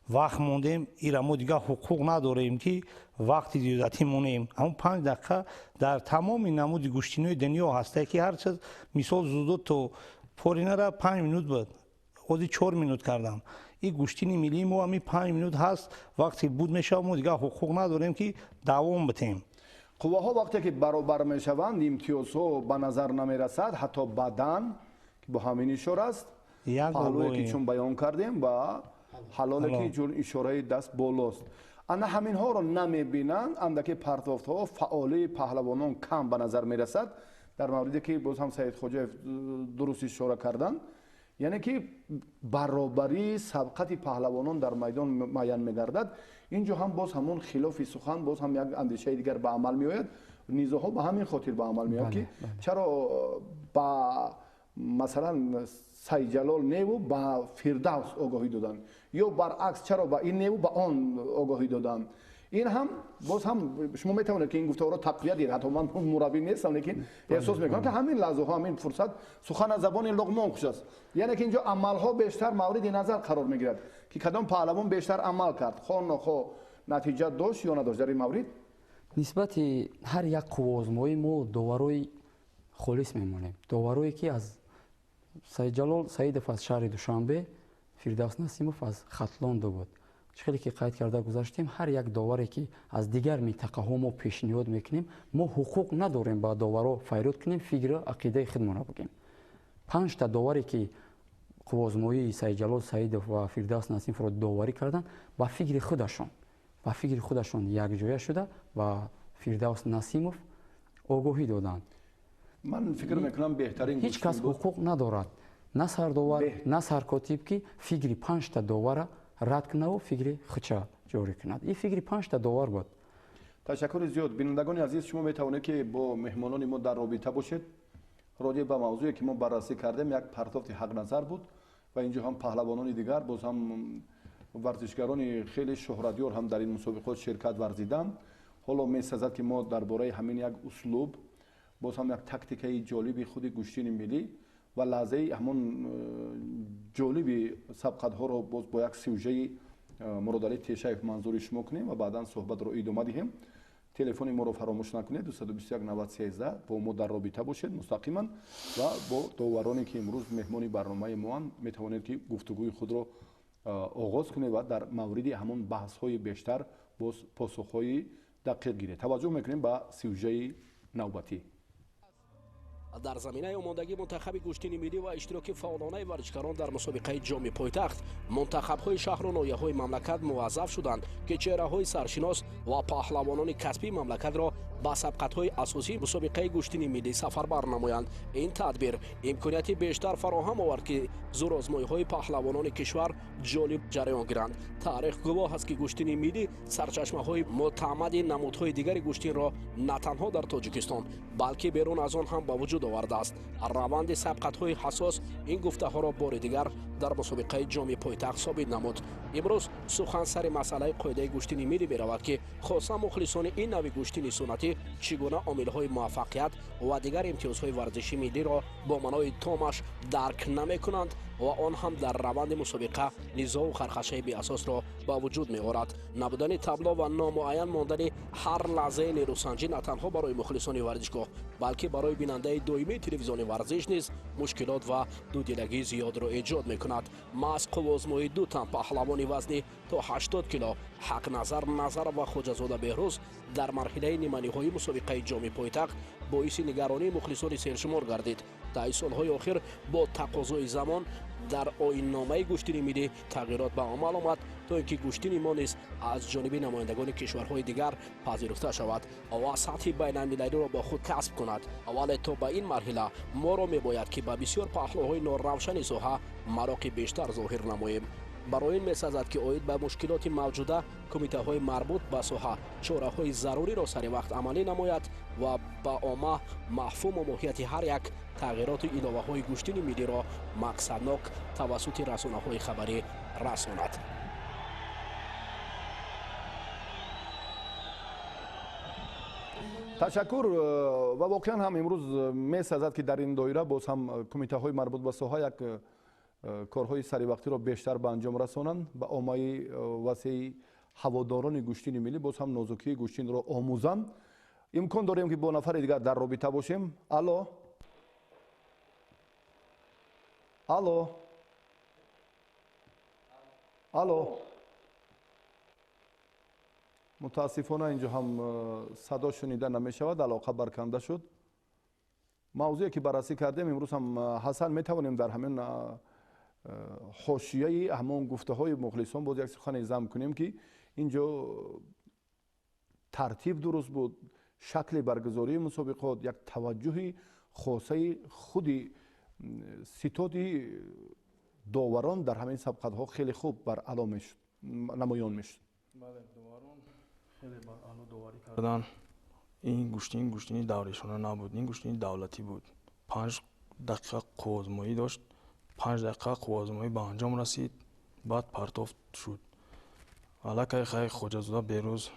вақт мондем, ира мо дигар ҳуқуқ надорем, ки вақти зиёдатӣ монем. Ҳамон 5 дақиқа дар тамоми намуди гӯштинои дунё ҳастае, ки ҳар чиз, мисол зудо то поринара 5 минут буд, ҳозир 4 минут кардам. Ин гӯштини миллии мо ҳамин 5 минут ҳаст, вақте буд мешавад, мо дигар ҳуқуқ надорем, ки давом битем. Қувваҳо вақте ки баробар мешаванд, имтиёзҳо ба назар намерасад, ҳатто бадан, ки бо ҳамин ишора аст, паҳлӯе ки чун баён кардем ва ҳалоле ки чун ишораи даст болост. Ана ҳаминҳоро намебинанд, андаки партофтҳо фаъолии паҳлавонон кам ба назар мерасад. Дар мавриде ки боз ҳам Саид Хоҷаев дуруст ишора карданд, яъне ки баробарии сабқати паҳлавонон дар майдон муайян мегардад. Инҷо ҳам боз ҳамон хилофи сухан, боз ҳам як андешаи дигар ба амал меояд. Низоҳо ба ҳамин хотир ба амал меояд, ки чаро ба масалан Сайдҷалол неву ба Фирдавс огоҳӣ доданд, ё баръакс чаро ба ин неву ба он огоҳӣ доданд. Ин ҳам боз ҳам шумо метавонед, ки ин гуфтаҳоро тақвият диҳед. Ҳатто ман мураббӣ нестам, лекин эҳсос мекунам, ки ҳамин лаҳзаҳо, ҳамин фурсат сухан аз забони Луқмон хуш аст. Яъне ки инҷо амалҳо бештар мавриди назар қарор мегирад, ки кадом паҳлавон бештар амал кард, хоҳ нохоҳ натиҷа дошт ё надошт дар ин маврид. Нисбати ҳар як қувваозмоӣ мо доварои холис мемонем, доварое ки аз Сайдҷалол Саидов аз шаҳри Душанбе, Фирдавс Насимов аз Хатлон буд. Чӣ хеле ки қайд карда гузаштем, ҳар як доваре, ки аз дигар минтақаҳо мо пешниҳод мекунем, мо ҳуқуқ надорем ба доваро файрод кунем, фикру ақидаи худмонро бигем. 5та доваре, ки қувваозмоии Сайдҷалол Саидов ва Фирдавс Насимовро доварӣ карданд, ба фикри худашон якҷоя шуда ба Фирдавс Насимов огоҳӣ доданд. Ман фикр мекунам, беҳтарин ҳеҷ кас ҳуқуқ надорад, на сардовар, на саркотиб, ки фикри 5та довара рад кунаву фикри худша ҷорӣ кунад. Ин фикри 5та довар буд. Ташаккури зиёд. Бинандагони азиз, шумо метавонед, ки бо меҳмонони мо дар робита бошед. Роҷеъ ба мавзӯе, ки мо баррасӣ кардем, як партофти ҳақназар буд ва инҷо ҳам паҳлавонони дигар боз ҳам Варзишгарони хеле шӯҳратёр ҳам дар ин мусобиқот ширкат варзиданд. Ҳоло месазад, ки мо дар бораи ҳамин як услуб, боз ҳам як тактикаи ҷолиби худи гӯштини миллӣ ва лаҳзаи ҳамон ҷолиби сабқатҳоро боз бо як сюжаи Муродалӣ Тешаев манзури шумо кунем ва баъдан суҳбатро идома диҳем. Телефони моро фаромӯш накунед, 221 90 13, бо мо дар робита бошед мустақиман ва бо довароне, ки имрӯз меҳмони барномаи моанд, метавонед, ки гуфтугӯи худро оғоз кунед ва дар мавриди ҳамон баҳсҳои бештар боз посухҳои дақиқ гиред. Таваҷҷӯҳ мекунем ба сюжаи навбатӣ. Дар заминаи омодагии мунтахаби гӯштини миллӣ ва иштироки фаъолонаи варзишгарон дар мусобиқаи ҷоми пойтахт, мунтахабҳои шаҳру ноҳияҳои мамлакат муваззаф шуданд, ки чеҳраҳои саршинос ва паҳлавонони касбии мамлакатро ба сабқатҳои асосии мусобиқаи гӯштини миллӣ сафарбар намоянд. Ин тадбир имконияти бештар фароҳам овард, ки зӯрозмоиҳои паҳлавонони кишвар ҷолиб ҷараён гиранд. Таърих гувоҳ аст, ки гӯштини миллӣ сарчашмаҳои мутаъмади намудҳои дигари гӯштинро на танҳо дар Тоҷикистон, балки берун аз он ҳам ба вуҷуд овардааст. Раванди сабқатҳои ҳассос ин гуфтаҳоро бори дигар дар мусобиқаи ҷоми пойтахт собит намуд. Имрӯз сухан сари масъалаи қоидаи гӯштини миллӣ меравад, ки хоса мухлисони ин нави гӯштини суннатӣ чӣ гуна омилҳои муваффақият ва дигар имтиёзҳои варзиши миллиро бо маънои томаш дарк намекунанд ва он ҳам дар раванди мусобиқа низоу хархашаи беасосро ба вуҷуд меорад. Набудани табло ва номуайян мондани ҳар лаҳзаи нерӯсанҷӣ на танҳо барои мухлисони варзишгоҳ, балки барои бинандаи доимии телевизиони варзиш низ мушкилот ва дудилагии зиёдро эҷод мекунад. Маҳз қуввозмоии ду тан паҳлавони вазни то 80 кило Ҳақназар Назаров ва Хоҷазода Беҳрӯз дар марҳилаи ниманиҳоии мусобиқаи ҷоми пойтахт боиси нигаронии мухлисони сершумор гардид. Таи солҳои охир бо тақозои замон дар оинномаи гӯштини миллӣ тағйирот ба амал омад, то ин ки гӯштини мо низ аз ҷониби намояндагони кишварҳои дигар пазируфта шавад ва сатҳи байналмилалиро бо худ касб кунад. Вале то ба ин марҳила моро мебояд, ки ба бисёр паҳлӯҳои норавшани соҳа мароқи бештар зоҳир намоем. Барои ин месазад, ки оид ба мушкилоти мавҷуда кумитаҳои марбут ба соҳа чораҳои заруриро сари вақт амалӣ намояд ва ба омма мафҳуму моҳияти ҳар як тағйироту иловаҳои гӯштини миллиро мақсаднок тавассути расонаҳои хабарӣ расонад. Ташаккур. Ва воқеан ҳам имрӯз месазад, ки дар ин доира боз ҳам кумитаҳои марбут ба соҳа як корҳои саривақтиро бештар ба анҷом расонанд, ба оммаи васеи ҳаводорони гӯштини миллӣ боз ҳам нозукии гӯштинро омӯзанд. Имкон дорем, ки бо нафари дигар дар робита бошем. Алло, алло, алло. Мутаассифона, инҷо ҳам садо шунида намешавад, алоқа барканда шуд. Мавзӯе, ки баррасӣ кардем имрӯз ҳам, Ҳасан, метавонем дар ҳамин ҳошияи ҳамон гуфтаҳои мухлисон боз як сухане зам кунем, ки инҷо тартиб дуруст буд, шакли баргузории мусобиқот, як таваҷҷӯҳи хосаи худи ситоди доварон дар ҳамин сабқатҳо хеле хуб бар аъло мешуд, намоён мешуд. Бале, доварон хеле бар аъло доварӣ карданд. Ин гӯштин гӯштини даврешона набуд, ин гӯштини давлатӣ буд. 5 дақиқа қуввозмоӣ дошт, 5 дақиқа қуввозмоӣ ба анҷом расид, баъд партофт шуд. Аллакай хай Хоҷазода Берӯз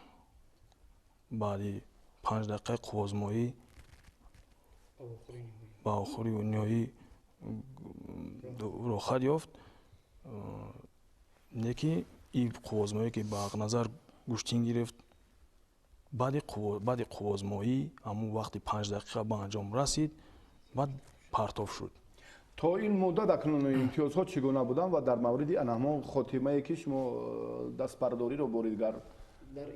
баъди 5 дақиқаи қуввозмоӣ ба охири ниҳоӣ роҳхат ёфт. Не ки ин қуввозмоӣ, ки ба Ҳақназар гӯштин гирифт, баъди қуввозмоӣ ҳамун вақти 5 дақиқа ба анҷом расид, баъд партоф шуд. То ин муддат акнун имтиёзҳо чӣ гуна буданд ва дар мавриди ана ҳамон хотимае, ки шумо дастбардориро бори дигар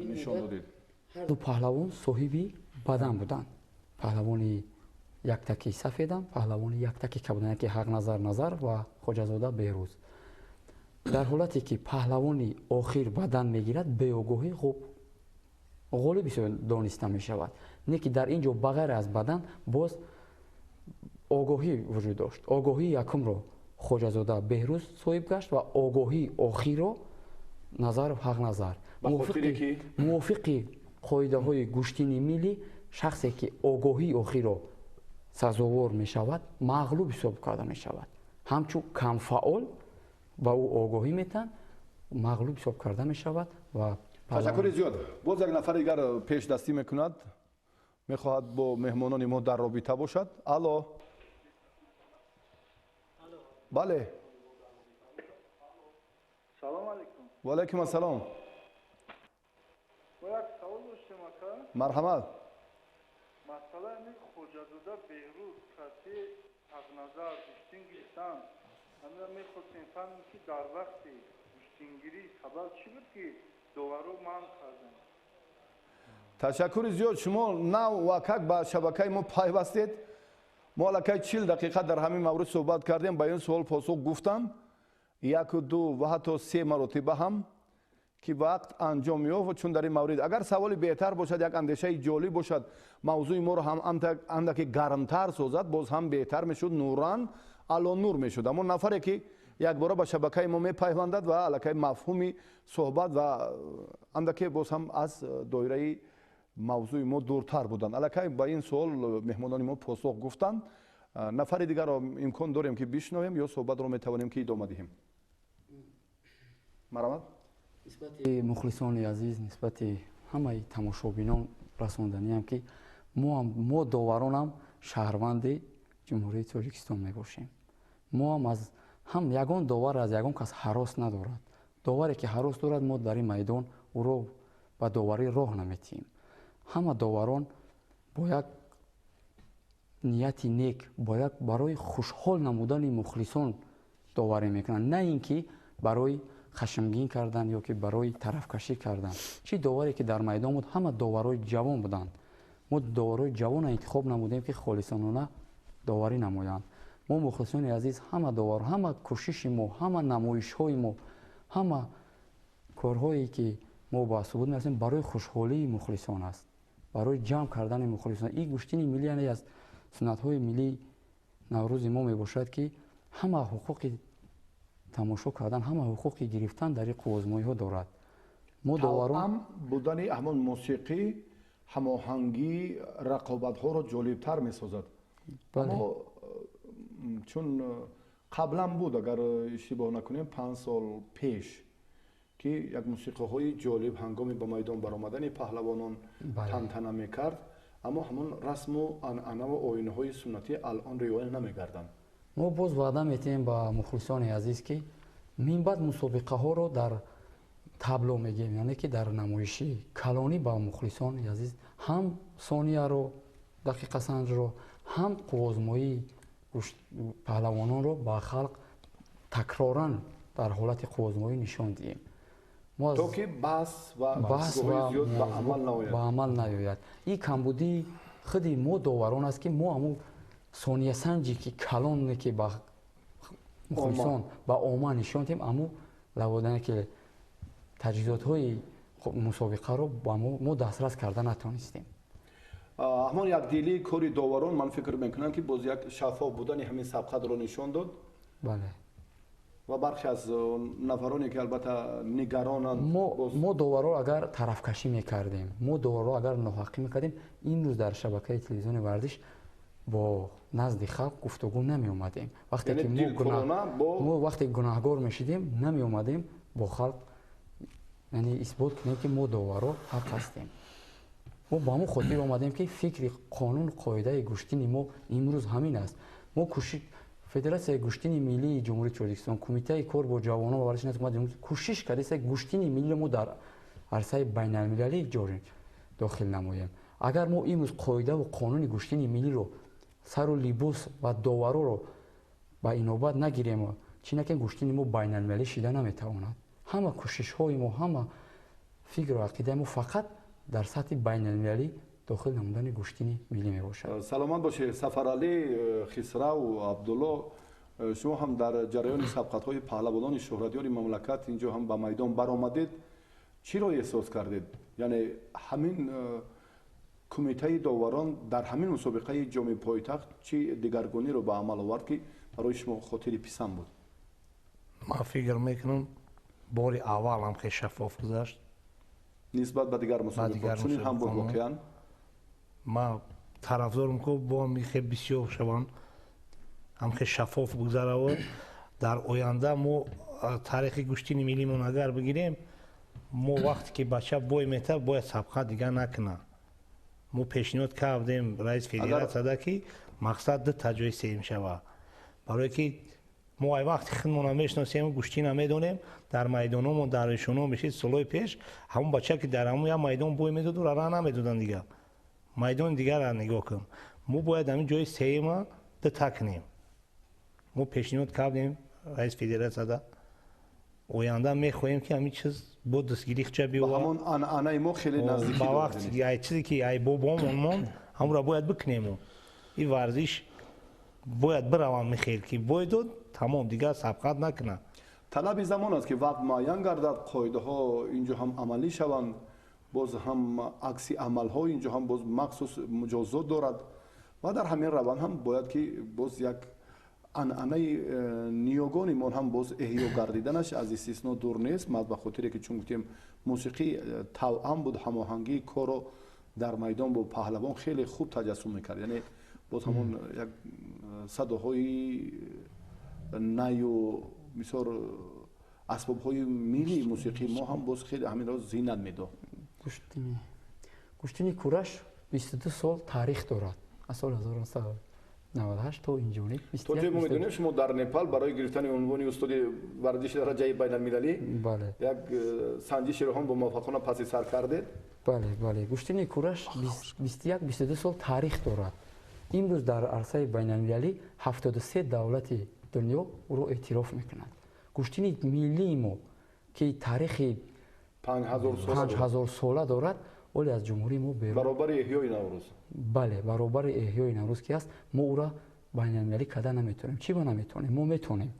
нишон додед? Ҳар ду паҳлавон соҳиби бадан буданд. Паҳлавони яктаки сафедам, паҳлавони яктаки кабудан, яке Ҳақназар Назар ва Хоҷазода Беҳрӯз. Дар ҳолате ки паҳлавони охир бадан мегирад, беогоҳӣ хуб ғолиб дониста мешавад. Не ки дар ин ҷо ба ғайр аз бадан боз огоҳӣ вуҷуд дошт. Огоҳии якумро Хоҷазода Беҳрӯз соҳиб гашт ва огоҳии охирро Назаров Ҳақназар. Мувофиқи қоидаҳои гӯштини миллӣ, шахсе ки огоҳии охирро сазовор мешавад, мағлуб ҳисоб карда мешавад, ҳамчун камфаъол ба ӯ огоҳӣ метаҳанд. мағлуб ҳисоб карда мешавад ва ташаккури зиёд. Боз як нафари дигар пешдастӣ мекунад, мехоҳад бо меҳмонони мо дар робита бошад. Алло, бале. Салом алейкум. Ва алейкум ассалом. Мо як савол доштем, ака. Марҳамат. Масъалаи ҳамин Хоҷазода Беҳрӯз касе Ҳақназар гӯштин гирифтан, ҳамина мехостем фаҳмем, ки дар вақти гӯштингирӣ сабаб чӣ буд, ки доваро манъ карданд? Ташаккури зиёд. Шумо нав вакак ба шабакаи мо пайвастед. Мо аллакай 40 дақиқа дар ҳамин маврид суҳбат кардем, ба ин суол посух гуфтам яку ду ва ҳатто се маротиба ҳам, ки вақт анҷом ёфт. Чун дар ин маврид агар саволи беҳтар бошад, як андешаи ҷолиб бошад, мавзӯи моро ҳам андаке гармтар созад, боз ҳам беҳтар мешуд, нуран ало нур мешуд. Аммо нафаре ки якбора ба шабакаи мо мепайвандад ва аллакай мафҳуми суҳбат ва андаке боз ҳам аз доираи мавзӯи мо дуртар буданд, аллакай ба ин суол меҳмонони мо посух гуфтанд. Нафари дигарро имкон дорем, ки бишнавем, ё суҳбатро метавонем, ки идома диҳем? Марҳамат. Нисбати мухлисони азиз, нисбати ҳамаи тамошобинон расонданиам, ки мо доваронам шаҳрванди Ҷумҳурии Тоҷикистон мебошем. Мо ҳам аз ҳам ягон довар аз ягон кас ҳарос надорад. Доваре ки ҳарос дорад, мо дар ин майдон ӯро ба доварӣ роҳ наметиҳем. Ҳама доварон бо як нияти нек, бо як барои хушҳол намудани мухлисон доварӣ мекунанд, на ин ки барои хашмгин кардан ё ки барои тарафкашӣ кардан. Чӣ доваре ки дар майдон буд, ҳама доварои ҷавон буданд. Мо доварои ҷавонро интихоб намудем, ки холисонона доварӣ намоянд. Мо мухлисони азиз, ҳама довар, ҳама кӯшиши мо, ҳама намоишҳои мо, ҳама корҳое ки мо ба субут мерасем, барои хушҳолии мухлисон аст, барои ҷамъ кардани мухлисон. Ин гӯштини миллӣ яъне аз суннатҳои миллии Наврӯзи мо мебошад, ки ҳама ҳуқуқи тамошо кардан, ҳама ҳуқуқи гирифтан дар ин қуввозмоиҳо дорад. Мо доварон будани ҳамон мусиқӣ ҳамоҳангӣ рақобатҳоро ҷолибтар месозад. Аммо чун қаблан буд, агар иштибоҳ накунем, 5 сол пеш, ки як мусиқиҳои ҷолиб ҳангоми ба майдон баромадани паҳлавонон тантана мекард, аммо ҳамон расму анъанаву оинаҳои суннатӣ алон риоя намегарданд. Мо боз ваъда метиҳем ба мухлисони азиз, ки минбаъд мусобиқаҳоро дар табло мегирем, яъне ки дар намоиши калонӣ ба мухлисони азиз ҳам сонияро, дақиқасанҷро, ҳам қуввозмоии паҳлавононро ба халқ такроран дар ҳолати қуввозмоӣ нишон диҳем, то ки баҳс ва зиёд ба амал наояд. Ин камбудии худи мо доварон аст, ки мо ҳамун сониясанҷи ки калоне ки ба мухлисон, ба омма нишон диҳем, аммо лаводане ки таҷҳизотҳои мусобиқаро ба мо дастрас карда натонистем. Ҳамон якдилии кори доварон, ман фикр мекунам, ки боз як шаффоф будани ҳамин сабқатро нишон дод. Бале. Ва бархе аз нафароне ки албатта нигаронанд. Мо доваро агар тарафкашӣ мекардем, мо доваро агар ноҳақӣ мекардем, имрӯз дар шабакаи телевизиони варзиш бо назди халқ гуфтугӯ намеомадем. Вақте ки мо вақте гунаҳгор мешидем, намеомадем бо халқ, яъне исбот кунем, ки мо доваро ҳақ ҳастем. Мо ба ҳамон хотир омадем, ки фикри қонун қоидаи гӯштини мо имрӯз ҳамин аст. Мо кӯшиш Федератсияи гӯштини миллии Ҷумҳурии Тоҷикистон, Кумитаи кор бо ҷавонон ва варзиши назди ҳукумати кӯшиш кардааст, гӯштини миллиро мо дар арсаи байналмилалӣ ҷорӣ дохил намоем. Агар мо имрӯз қоидаву қонуни гӯштини миллиро сару либос ва довароро ба инобат нагирем, чӣ накунем, гӯштини мо байналмилалӣ шида наметавонад. Ҳама кӯшишҳои мо, ҳама фикру ақидаи мо фақат дар сатҳи байналмилалӣ дохил намудани гӯштини миллӣ мебошад. Саломат бошед, Сафаралӣ, Хисрав, Абдулло. Шумо ҳам дар ҷараёни сабқатҳои паҳлавонони шӯҳратёри мамлакат инҷо ҳам ба майдон баромадед. Чиро эҳсос кардед? Яъне ҳамин кумитаи доварон дар ҳамин мусобиқаи ҷоми пойтахт чӣ дигаргуниро ба амал овард, ки барои шумо хотири писанд буд? Ман фикр мекунам, бори аввал ҳам хеле шаффоф гузашт нисбат ба дигар мусобиқаҳо. Чунин ҳам буд воқеан? Ман тарафдорам, ки бо ҳам хеле бисёр шаванд, ҳам хеле шаффоф бигзаравад. Дар оянда мо Таърихи гӯштини миллимон агар бигирем, мо вақте ки бача бой метавад, бояд сабқат дигар накунад. Мо пешниҳод кардем раис федератсияда, ки мақсад дута ҷои сеюм шавад, барое ки мо ай вақти худмона мешиносем, гӯштина медонем. Дар майдономон, дар решоно мешид, солҳои пеш ҳамон бача ки дар ҳамон як майдон бой медод, ӯро ра намедоданд, дигар майдони дигарро нигоҳ кун. Мо бояд ҳамин ҷои сеюма дута кунем. Мо пешниҳод кардем раис федератсияда. Оянда мехоҳем, ки ҳамин чиз бо дастгирӣ хча биёвад. Ҳамон анъанаи мо хеле наздикӣ. Ба вақти ай чизе ки ай бобоомон монд, ҳамонро бояд бикунему. Ин варзиш бояд биравам михел, ки бой дод, тамом, дигар сабқат накунад. Талаби замон аст, ки вақт муайян гардад, қоидаҳо инҷо ҳам амалӣ шаванд. Боз ҳам акси амалҳо инҷо ҳам боз махсус муҷозот дорад ва дар ҳамин раванд ҳам бояд, ки боз як анъанаи ниёгони мо ҳам боз эҳё гардиданаш аз истисно дур нест. Маз ба хотире ки чун гуфтем, мусиқӣ тавъам буд, ҳамоҳангии корро дар майдон бо паҳлавон хеле хуб таҷассум мекард. Яъне боз ҳамон як садоҳои найю бисёр асбобҳои миллии мусиқии мо ҳам боз хеле ҳаминро зинат медод. Гӯштини кураш 22 сол таърих дорад, аз соли 1998 то инҷониб. То ҷое мо медонем, шумо дар Непал барои гирифтани унвони устоди варзиши дараҷаи байналмилалӣ як санҷишеро ҳам бо муваффақона паси сар кардед. Бале, гӯштини кураш 21, 22 сол таърих дорад. Имрӯз дар арсаи байналмилалӣ 73 давлати дунё ӯро эътироф мекунад. Гӯштини миллии мо, ки таърихи 5000 сола дорад, оле аз ҷумҳурии мо берун. Баробари эҳёи Наврӯз. Бале, баробари эҳёи Наврӯз ки аст, мо ӯро байналмилалӣ карда наметавонем. Чӣ ба наметавонем? Мо метавонем.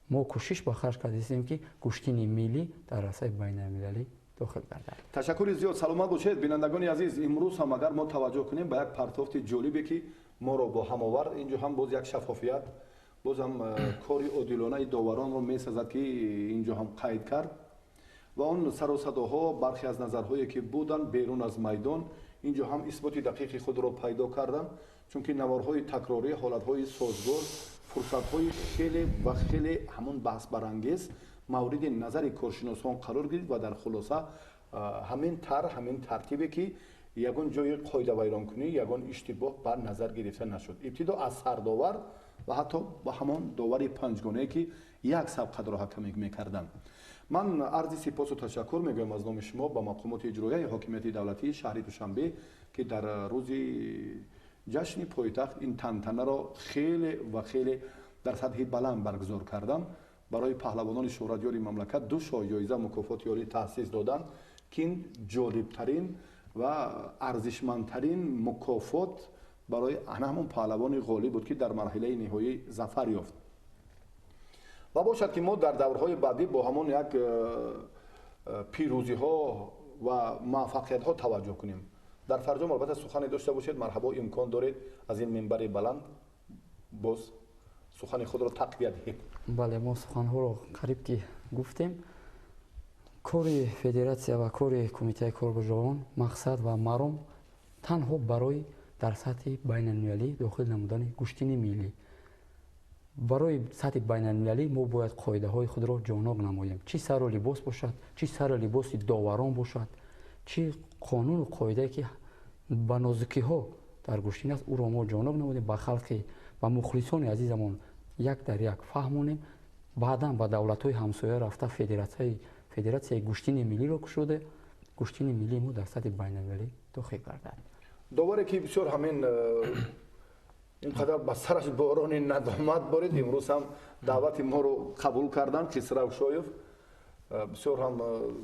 Мо кӯшиш ба харҷ кардастем, ки гӯштини миллӣ дар арсаи байналмилалӣ дохил гардад. Ташаккури зиёд, саломат бошед. Бинандагони азиз, имрӯз ҳам агар мо таваҷҷӯҳ кунем ба як партофти ҷолибе, ки моро бо ҳам овард, инҷо ҳам боз як шаффофият, боз ҳам кори одилонаи доваронро месазад, ки инҷо ҳам қайд кард ва он сару садоҳо, бархе аз назарҳое ки буданд берун аз майдон, инҷо ҳам исботи дақиқи худро пайдо карданд, чунки наворҳои такрорӣ, ҳолатҳои созгор, фурсатҳои хеле ва хеле ҳамон баҳсбарангез мавриди назари коршиносон қарор гирифт ва дар хулоса ҳамин тарҳ, ҳамин тартибе, ки ягон ҷои қоидавайронкунӣ, ягон иштибоҳ бар назар гирифта нашуд, ибтидо аз сардовар ва ҳатто ба ҳамон довари панҷгонае, ки як сабқатро ҳакамӣ мекарданд. Ман арзи сипосу ташаккур мегӯям аз номи шумо ба мақомоти иҷроияи ҳокимияти давлатии шаҳри Душанбе, ки дар рӯзи ҷашни пойтахт ин тантанаро хеле ва хеле дар сатҳи баланд баргузор карданд. Барои паҳлавонони шӯҳратёри мамлакат ду шоҳҷоиза, мукофоти олӣ таъсис доданд, ки ин ҷолибтарин ва арзишмандтарин мукофот барои ана ҳамон паҳлавони ғолиб буд, ки дар марҳилаи ниҳоӣ зафар ёфт. Ва бошад, ки мо дар даврҳои баъдӣ бо ҳамон як пирӯзиҳо ва муваффақиятҳо таваҷҷӯҳ кунем. Дар фарҷом албатта сухане дошта бошед, марҳабо, имкон доред аз ин минбари баланд боз сухани худро тақвият диҳед. Бале, мо суханҳоро қариб ки гуфтем. Кори федератсия ва кори кумитаи кор бо ҷавонон мақсад ва маром танҳо барои дар сатҳи байналмилалӣ дохил намудани гӯштини миллӣ. Барои сатҳи байналмилалӣ мо бояд қоидаҳои худро ҷонок намоем, чӣ сару либос бошад, чӣ сару либоси доварон бошад, чӣ қонуну қоидае, ки ба нозукиҳо дар гӯштин аст, ӯро мо ҷонок намудем, ба халқи, ба мухлисони азизамон як дар як фаҳмонем. Баъдан ба давлатҳои ҳамсоя рафта, федератсияи гӯштини миллиро кушода, гӯштини миллии мо дар сатҳи байналмилалӣ дохил гардад. Доваре, ки бисёр ҳамин ин қадар ба сараш борони надомат борид, имрӯз ҳам даъвати моро қабул карданд, Хисрав Шоев, бисёр ҳам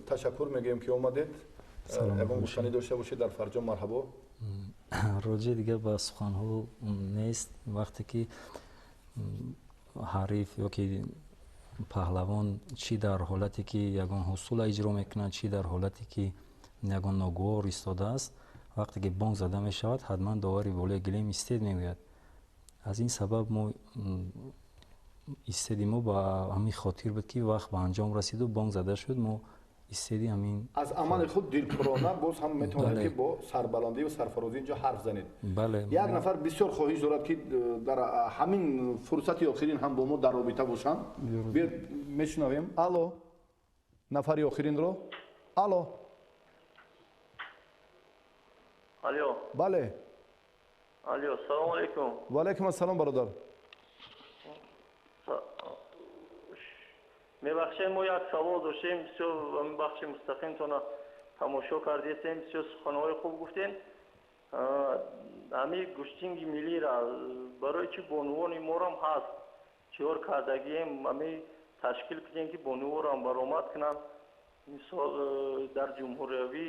ташаккур мегӯем, ки омадед. Ягон гуфтанӣ дошта бошед дар фарҷом, марҳабо. Роҷеъ дигар ба суханҳо нест. Вақте ки ҳариф ё ки паҳлавон, чӣ дар ҳолате ки ягон ҳусула иҷро мекунад, чӣ дар ҳолате ки ягон ногувор истодааст, вақте ки бонг зада мешавад, ҳатман довари болои гилем истед мегӯяд. Аз ин сабаб мо истеди мо ба ҳамин хотир буд, ки вақт ба анҷом расиду бонг зада шуд, мо Истеди ҳамин аз амали худ дилпурона боз ҳам метавонед ки бо сарбаландӣ ва сарфарозӣ инҷо ҳарф занед. Бале. Як нафар бисёр хоҳиш дорад ки дар ҳамин фурсати охирин ҳам бо мо дар робита бошанд. Биёед мешунавем. Алло, нафари охиринро. Алло. Алло. Бале. Алло, салом алейкум. Ва алейкум ассалом, бародар. Мебахшед, мо як савол доштем, бисёр бахши мустақимтона тамошо кардесем, бисёр суханҳои хуб гуфтем. Ҳамин гӯштинги миллира барои чи бонувони морам ҳаст, чиёр кардагием, ҳамин ташкил кунем ки бонуворам баромад кунанд, мисол дар ҷумҳуриявӣ,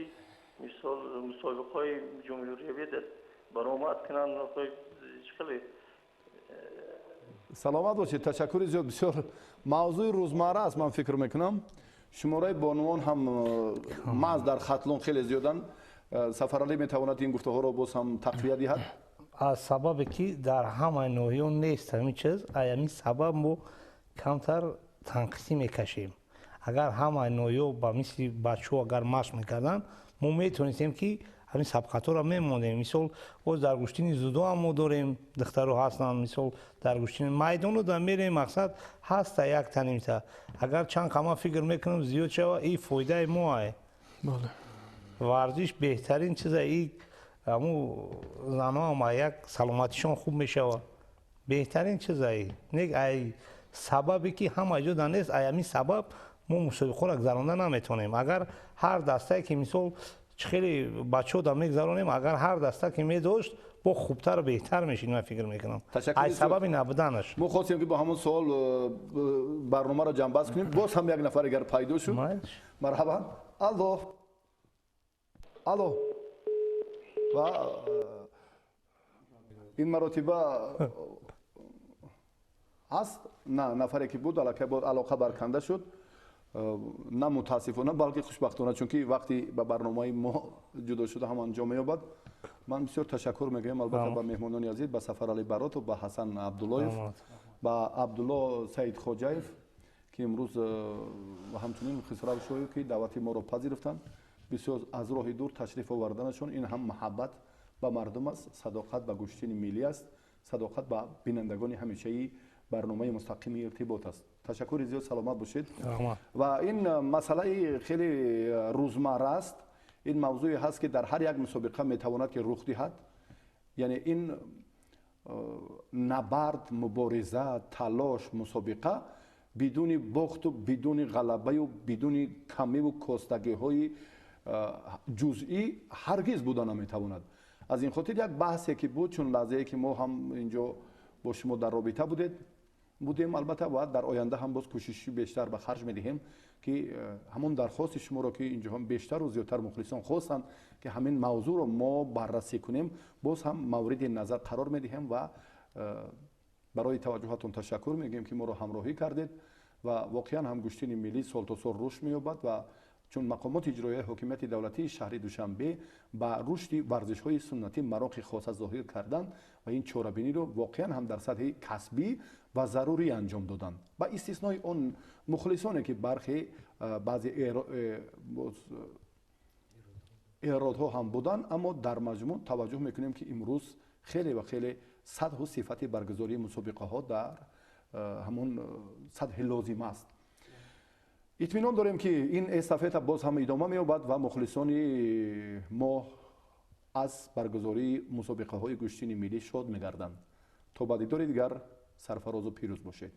мисол мусобиқаҳои ҷумҳуриявӣ баромад кунанд. Хеле саломат бошед, ташаккури зиёд. Бисёр мавзӯи рӯзмарра аст, ман фикр мекунам. Шумораи бонувон ҳам маҳз дар Хатлон хеле зиёданд. Сафаралӣ метавонад ин гуфтаҳоро боз ҳам тақвия диҳад. Аз сабабе ки дар ҳамаи ноҳиё нест ҳамин чиз, ҳамин сабаб мо камтар танқисӣ мекашем. Агар ҳамаи ноҳиё ба мисли бачаҳо агар машқ мекарданд, мо метавонистем ки ҳамин сабқатҳоро мемондем. Мисол боз дар гӯштини зудо ҳам мо дорем, духтаро ҳастанд, мисол дар гӯштини майдону да мерем, мақсад ҳаста як танимта. Агар чанд қама фикр мекунам зиёд шава, и фоидаи мо ай. Варзиш беҳтарин чиза, и аму занҳоам як саломатишон хуб мешава. Беҳтарин чиза и. Не ай сабабе ки ҳама ҷо да нест, ай ҳамин сабаб мо мусобиқаро гузаронда наметавонем. Агар ҳар дастае ки мисол хеле бачаҳо да мегузаронем, агар ҳар даста ки медошт, бо хубтар беҳтар мешид, ман фикр мекунам. Ай сабаби набуданаш. Мо хостем ки бо ҳамон суол барномаро ҷамъбаст кунем. Боз ҳам як нафар агар пайдо шуд. Марҳабо. Алло. Алло. Ва ин маротиба ҳаст на нафаре ки буд, аллакай алоқа барканда шуд. На мутаассифона, балки хушбахтона, чунки вақти ба барномаи мо ҷудо шуда ҳам анҷом меёбад. Ман бисёр ташаккур мегӯям албатта ба меҳмонони азиз, ба Сафаралӣ Баротов, ба Ҳасан Абдуллоев, ба Абдулло Саидхоҷаев, ки имрӯз ва ҳамчунин Хисрав Шоев, ки даъвати моро пазируфтанд. Бисёр аз роҳи дур ташриф оварданашон, ин ҳам муҳаббат ба мардум аст, садоқат ба гӯштини миллӣ аст, садоқат ба бинандагони ҳамешаи барномаи мустақими иртибот аст. Ташаккури зиёд, саломат бошед. Ва ин масъалаи хеле рӯзмарра аст. Ин мавзӯе ҳаст ки дар ҳар як мусобиқа метавонад ки рух диҳад. Яъне ин набард, мубориза, талош, мусобиқа бидуни бохту, бидуни ғалабаю, бидуни камиву костагиҳои ҷузъӣ ҳаргиз буда наметавонад. Аз ин хотир як баҳсе ки буд, чун лаҳзае ки мо ҳам инҷо бо шумо дар робита будем, албатта ва дар оянда ҳам боз кӯшиши бештар ба харҷ медиҳем ки ҳамон дархости шуморо ки инҷо ҳам бештару зиёдтар мухлисон хостанд ки ҳамин мавзӯъро мо баррасӣ кунем, боз ҳам мавриди назар қарор медиҳем ва барои таваҷҷӯҳатон ташаккур мегӯем ки моро ҳамроҳӣ кардед ва воқеан ҳам гӯштини миллӣ сол то сол рушд меёбад ва чун мақомоти иҷроияи ҳокимияти давлатии шаҳри Душанбе ба рушди варзишҳои суннатӣ мароқи хоса зоҳир карданд ва ин чорабиниро воқеан ҳам дар сатҳи касбӣ ва зарурӣ анҷом доданд. Ба истиснои он мухлисоне ки бархе баъзе эродҳо ҳам буданд, аммо дар маҷмӯъ таваҷҷӯҳ мекунем ки имрӯз хеле ва хеле сатҳу сифати баргузории мусобиқаҳо дар ҳамон сатҳи лозим аст. Итминон дорем ки ин эстафета боз ҳам идома меёбад ва мухлисони мо аз баргузории мусобиқаҳои гӯштини миллӣ шод мегарданд. То ба дидори дигар сарфарозу пирӯз бошед.